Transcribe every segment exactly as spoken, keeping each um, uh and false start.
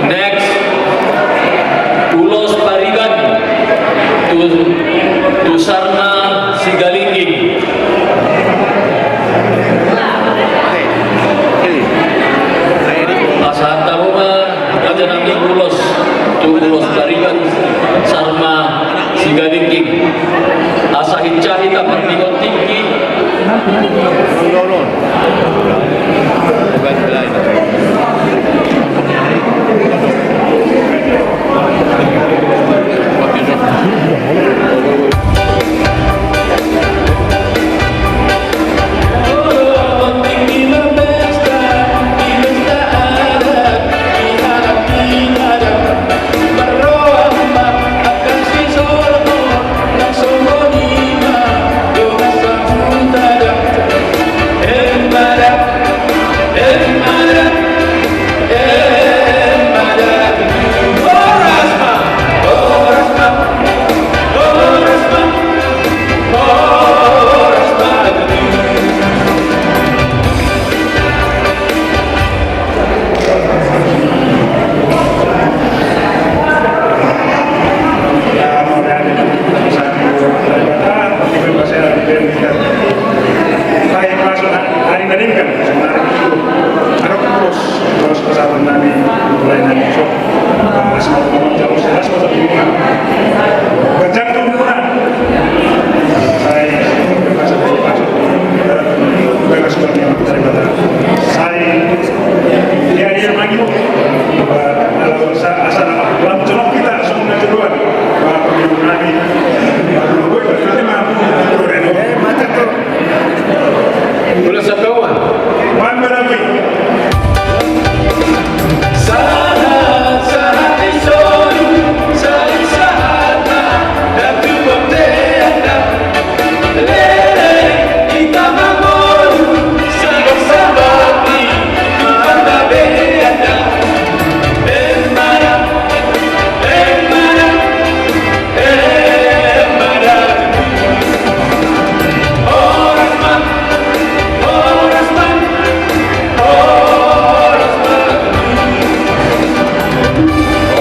Next, ulos Pariban tu, tu Sarna Sigalingging. Pasahat hamu ma raja nami ulos tu ulos Pariban Sarna Sigalingging. Asa hinsa hita mardingkon tingki.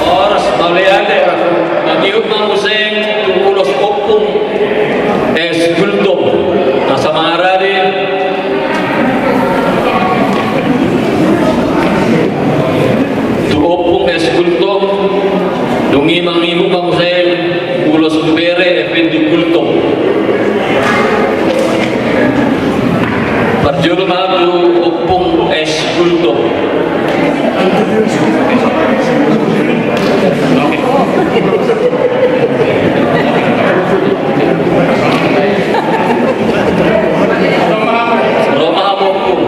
Horas, mauliate. Mangihut ma muse tu ulos Ompung S Gultom. Nasa mangarade tu Ompung S Gultom. Dung i mangihut ma muse ulos tu bere Effendi Gultom. Parjolo ma tu Ompung S Gultom. Ro ma hamu, Ompung.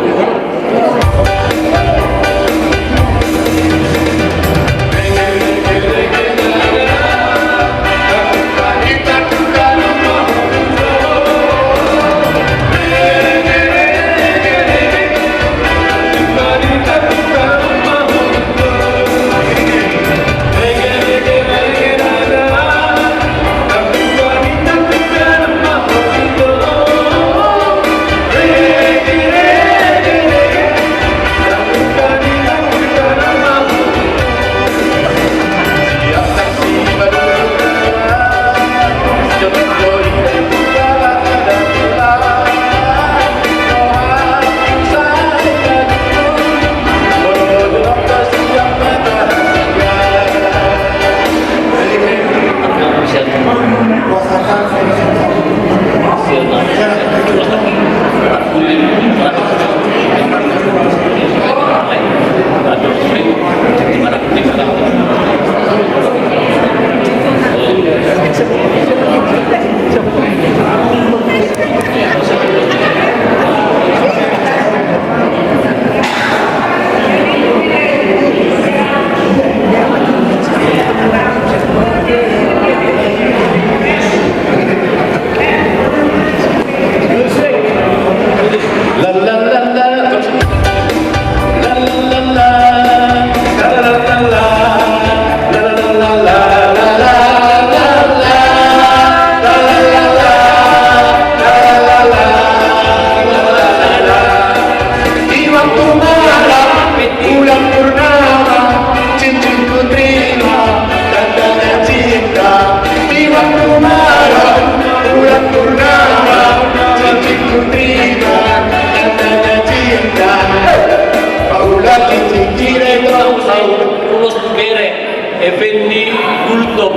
Pendi Gultom,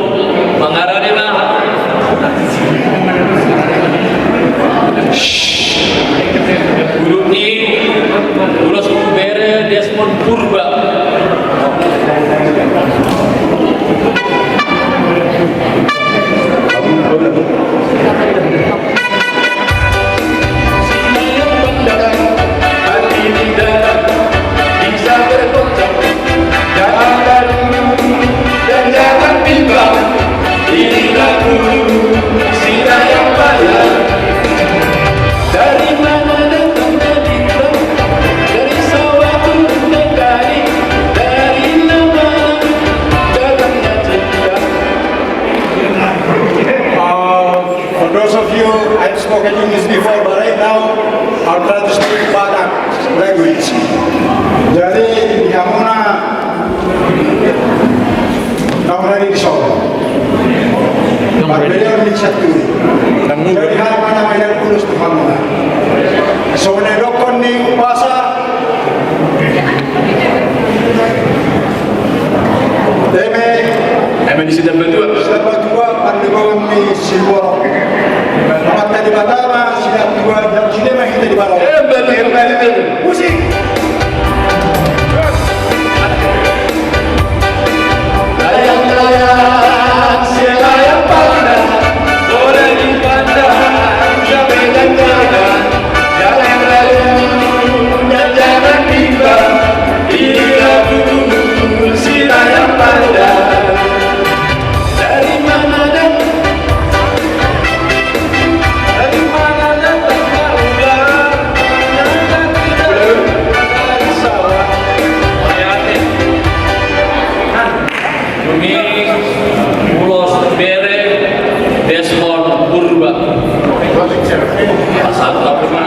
mangarade ma aha? Guru ni ulos bere Desmond Purba. Uh, for those of you, I've spoken English before, but right now I'll try to speak Batak language. Jadi, di hamuna, naung rade di son. Parbedaan ni satu. Jadi, hal mana yang tulus tu hamuna. So, na dokkon ni umpasa, Eme. Eme ni si Tambatua. Si Tambatua, pandebangan ni si Borok. Amanta Debata ma si Tambatua, dan si Dema hita di Borok. Eme, eme, eme. Musik. Layang-layang, si layang panda, boleh dipandang, sampai dan jangan. Nunga ulos bere Desmond Purba. Pasahat ma.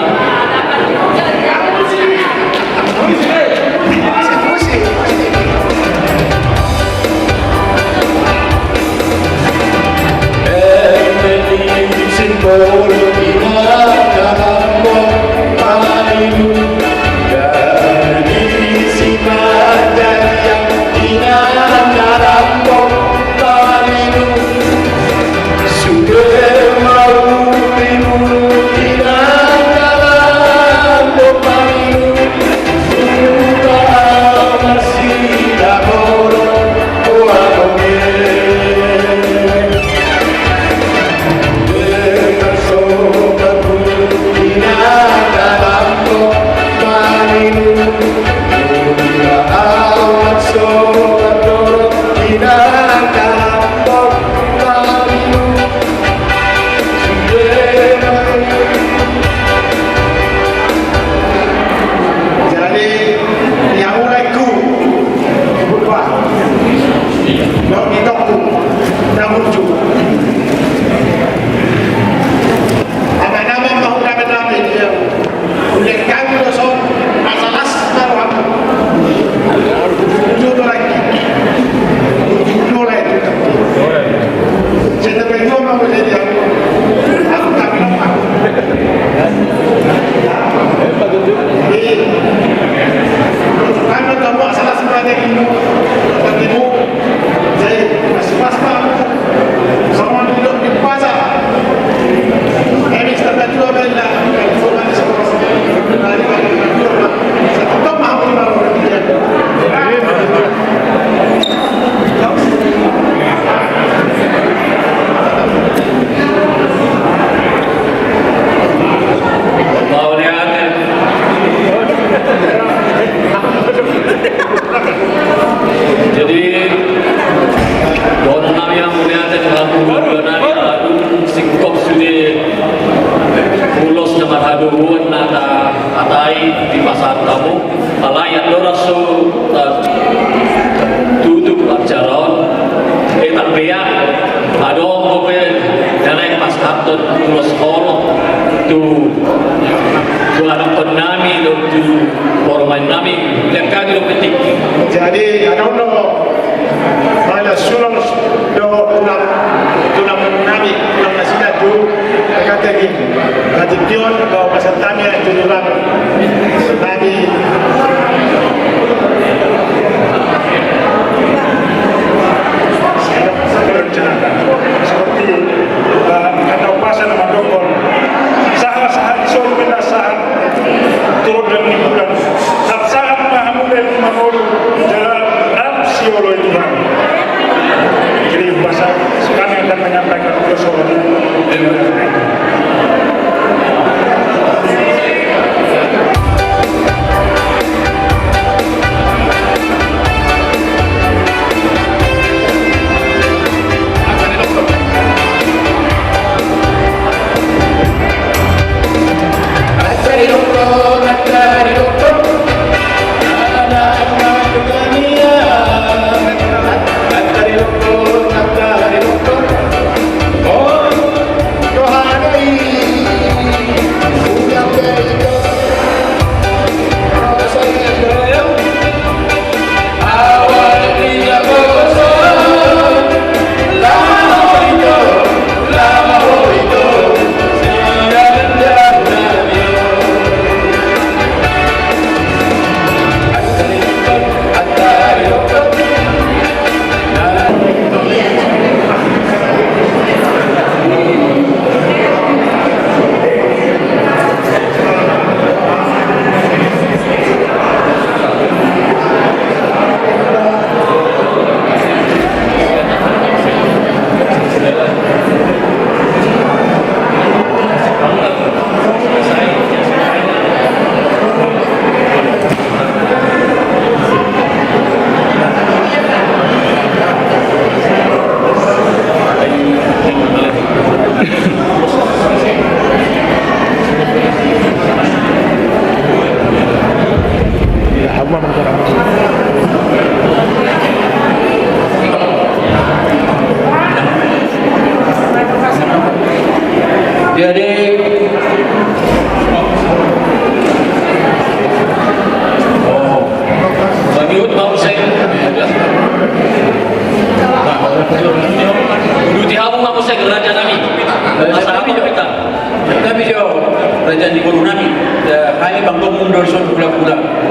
Jadi, yang mulai ku, ku buat. Laut di tokku, na burju. Apa nama mau kami nama dia? Udah kami dosa, masalah sama roham. Burju do lagi. Burju do lagi. Saya tak berjuang mau jadi aku. Aku tak bilang aku. Jadi, kan udah tahu masalah sebenarnya ini. Tadi bu, jadi masih pas pak. Sama duduk di pasar. Ini sudah jual benda. Satu tahun mah aku baru dia. Jadi, dohonon nami ma mauliate tu hamu, dohonon nami ma dung singkop sude ulos na marhadomuan na tahatai dipasahat hamu. Alai andorang so tatutup acara on, eh, tarbea, adong dope na naeng pasahathon ulos holong tu, tu anakkon nami dohot tu parumaen nami, lean hami dope tingki. Jadi, adong do Pala sulos do ulang tulang nami, tulang nasida tu pagatek i. Pagatek i on do pasahat hami tu tulang nami.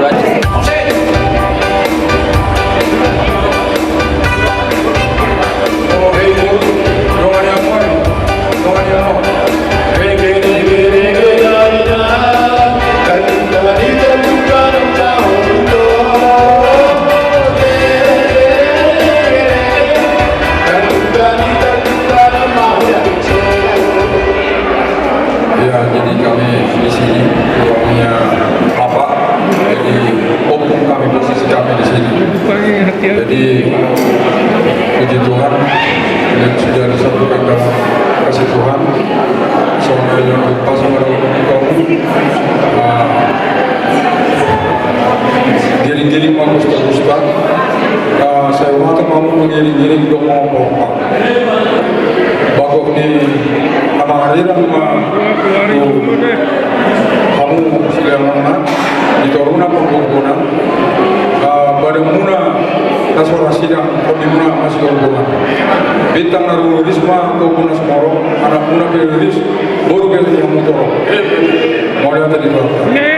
Ya, jadi kami di sini, ruangnya apa? Jadi, opung kami, posisi kami di sini. Jadi, puji Tuhan, ini sudah disatukan dalam kasih Tuhan. Soalnya yang lepas sama dengan kamu. Nah, giring-giring ma gusta-gusta. Ah, sai huhatahon ma hamu manggiring-giring, dok ma hompa-hompa. Bagot ni na mangarirang ma tu hamu silehononna, di toruna panggogonan, ah, badanmuna na so ra sidang, tondimuna na sigomgoman. Bintang na riris ma tu hamu na sumorop, anakmuna pe riris, boru pe di hamu torop. Mauliate di Tuhan.